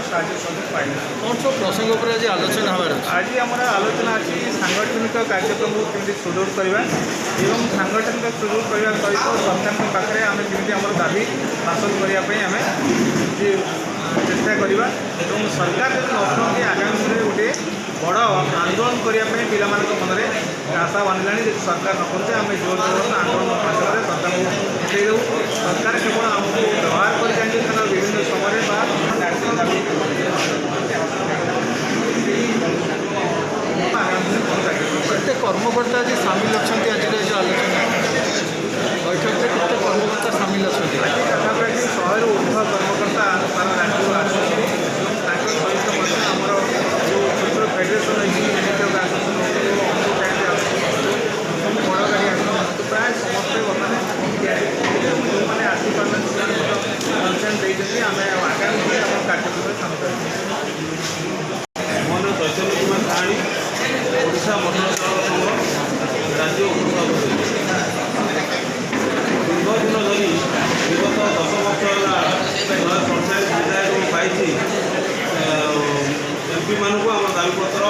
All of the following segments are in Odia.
ସାହାଯ୍ୟ ସହଯୋଗ ପାଇନୁ। କ'ଣ ସବୁ ପ୍ରସଙ୍ଗ ଉପରେ ଆଜି ଆଲୋଚନା ହେବାର ଅଛି? ଆଜି ଆମର ଆଲୋଚନା ଅଛି ସାଙ୍ଗଠନିକ କାର୍ଯ୍ୟକ୍ରମକୁ କେମିତି ସୁଦୃଢ଼ କରିବା ଏବଂ ସାଙ୍ଗଠନିକ ସୁଦୃଢ଼ କରିବା ସହିତ ସରକାରଙ୍କ ପାଖରେ ଆମେ କେମିତି ଆମର ଦାବି ହାସଲ କରିବା ପାଇଁ ଆମେ ଯେ ଚେଷ୍ଟା କରିବା ଏବଂ ସରକାର ଯଦି ନ ଶୁଣନ୍ତି, ଆଗାମୀ ଦିନରେ ଗୋଟିଏ ବଡ଼ ଆନ୍ଦୋଳନ କରିବା ପାଇଁ ପିଲାମାନଙ୍କ ମନରେ ଆଶା ବାନ୍ଧିଲାଣି। ଯଦି ସରକାର ନ କରୁଛେ, ଆମେ ଜୋର ଜୋର ଆନ୍ଦୋଳନ ମାଧ୍ୟମରେ ସରକାରଙ୍କୁ ଉଠେଇ ଦେବୁ। ସରକାର କେବଳ ଆମକୁ ବ୍ୟବହାର କରି ଜାଣିଛନ୍ତି ତାଙ୍କର ବିଭିନ୍ନ ସମୟରେ ବା ନ୍ୟାସନାଲ୍ ଦାବି ସେଇ ଆଗାମୀ ଦିନରେ କ'ଣ କାର୍ଯ୍ୟକ୍ରମ କରିବେ। କେତେ କର୍ମକର୍ତ୍ତା ଆଜି ସାମିଲ ଅଛନ୍ତି? ଆଜିର ଏ ଯେଉଁ ଆଲୋଚନା ବୈଠକରେ କେତେ କର୍ମକର୍ତ୍ତା ସାମିଲ ଅଛନ୍ତି? ଆଜି ପାଖାପାଖି 100ରୁ ଉର୍ଦ୍ଧ୍ୱ କର୍ମକର୍ତ୍ତା ସାରା ରାଜ୍ୟରୁ ଆସୁଛନ୍ତି ଏବଂ ତାଙ୍କ ସହିତ ମଧ୍ୟ ଆମର ଯେଉଁ ଛୋଟ ଛୋଟ ଫେଡେରେସନ୍ ରହିଛି, ହ୍ୟାଣ୍ଡିକ୍ରାଫ୍ଟ ଆସୋସିଏସନ୍ ହଉ, ଅଟୋ ଟ୍ୟାକ୍ସି ଆସୋସିଏସନ୍, ସବୁ ବଡ଼ ଗାଡ଼ି ଆସୋସିଏସନ୍, ପ୍ରାୟ ସମସ୍ତେ ବର୍ତ୍ତମାନ ଏଠି ଆସି ପହଞ୍ଚିଲେ ଏବଂ ଯେଉଁମାନେ ଆସିପାରୁନାହାନ୍ତି, ସେମାନେ ମଧ୍ୟ କନସେଣ୍ଟ ଦେଇଛନ୍ତି। ଆମେ ଆଗାମୀ ଦିନରେ ଆମ କାର୍ଯ୍ୟକ୍ରମରେ ସାମିଲ ହେବୁ। ମୋ ନାଁ ଚୈତନ୍ୟ କୁମାର ସାହାଣୀ, ଓଡ଼ିଶା ମଟର ଚାଳକ ସଂଘ ରାଜ୍ୟ ଉପସଭାପତି। ଦୀର୍ଘ ଦିନ ଧରି, ବିଗତ 10 ବର୍ଷ ହେଲା, 147 ବିଧାୟକ ଏବଂ 22 ଏମ୍ପିମାନଙ୍କୁ ଆମ ଦାବିପତ୍ର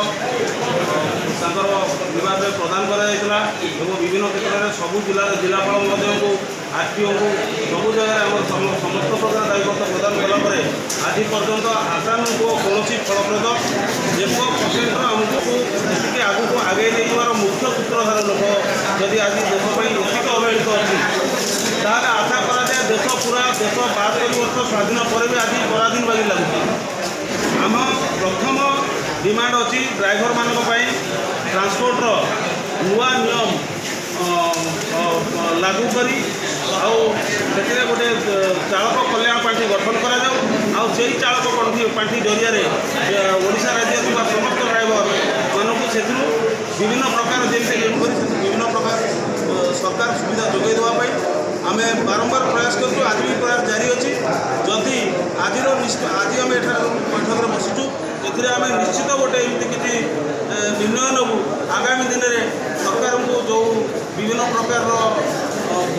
ତାଙ୍କର ନିବାସରେ ପ୍ରଦାନ କରାଯାଇଥିଲା ଏବଂ ବିଭିନ୍ନ କ୍ଷେତ୍ରରେ ସବୁ ଜିଲ୍ଲାର ଜିଲ୍ଲାପାଳ ମହୋଦୟଙ୍କୁ, ଆର୍ଟିଓଙ୍କୁ, ସବୁ ଜାଗାରେ ଆମର ସମସ୍ତ ପ୍ରକାର ଦାବିପତ୍ର ପ୍ରଦାନ କଲା ପରେ ଆଜି ପର୍ଯ୍ୟନ୍ତ ଆଶାନୁରୂପ କୌଣସି ଫଳପ୍ରଦ 1%ର ଆମକୁ ଏତିକି ଆଗକୁ ଆଗେଇ ନେଇଯିବାର ମୁଖ୍ୟ ସୂତ୍ରଧାର ଲୋକ ଯଦି ଆଜି ଦେଶ ପାଇଁ ଏତିକି ଅବହେଳିତ ଅଛି, ତାହେଲେ ଆଶା କରାଯାଏ ଦେଶ ପୁରା ଦେଶ 72 ବର୍ଷ ସ୍ୱାଧୀନ ପରେ ବି ଆଜି ପରାଧୀନ ବାଗି ଲାଗୁଛି। ଆମ ପ୍ରଥମ ଡିମାଣ୍ଡ ଅଛି ଡ୍ରାଇଭରମାନଙ୍କ ପାଇଁ ଟ୍ରାନ୍ସପୋର୍ଟର ନୂଆ ନିୟମ ଲାଗୁ କରି ଆଉ ସେଥିରେ ଗୋଟେ ଚାଳକ କଲ୍ୟାଣ ପାଣ୍ଠି ଗଠନ କରାଯାଉ। ଆଉ ସେଇ ଚାଳକ ପାଣ୍ଠି ଜରିଆରେ ଓଡ଼ିଶା ରାଜ୍ୟରେ ଥିବା ସମସ୍ତ ଡ୍ରାଇଭରମାନଙ୍କୁ ସେଥିରୁ ବିଭିନ୍ନ ପ୍ରକାର ଯେମିତି ଋଣ କରି ସେଥିରୁ ବିଭିନ୍ନ ପ୍ରକାର ସରକାର ସୁବିଧା ଯୋଗାଇ ଦେବା ପାଇଁ ଆମେ ବାରମ୍ବାର ପ୍ରୟାସ କରୁଛୁ। ଆଜି ବି ପ୍ରୟାସ ଜାରି ଅଛି। ଯଦି ଆଜିର ଆଜି ଆମେ ଏଠାରେ ବୈଠକରେ ବସିଛୁ, ଏଥିରେ ଆମେ ନିଶ୍ଚିତ ଗୋଟେ ଏମିତି କିଛି ନିର୍ଣ୍ଣୟ ନେବୁ। ଆଗାମୀ ଦିନରେ ସରକାରଙ୍କୁ ଯେଉଁ ବିଭିନ୍ନ ପ୍ରକାରର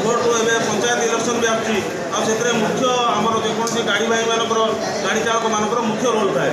ଭୋଟ, ଏବେ ପଞ୍ଚାୟତ ଇଲେକ୍ସନ୍ ବି ଆସୁଛି, ଆଉ ସେଥିରେ ମୁଖ୍ୟ ଆମର ଯେକୌଣସି ଗାଡ଼ି ଭାଇମାନଙ୍କର, ଗାଡ଼ି ଚାଳକମାନଙ୍କର ମୁଖ୍ୟ ରୋଲ୍ ଥାଏ।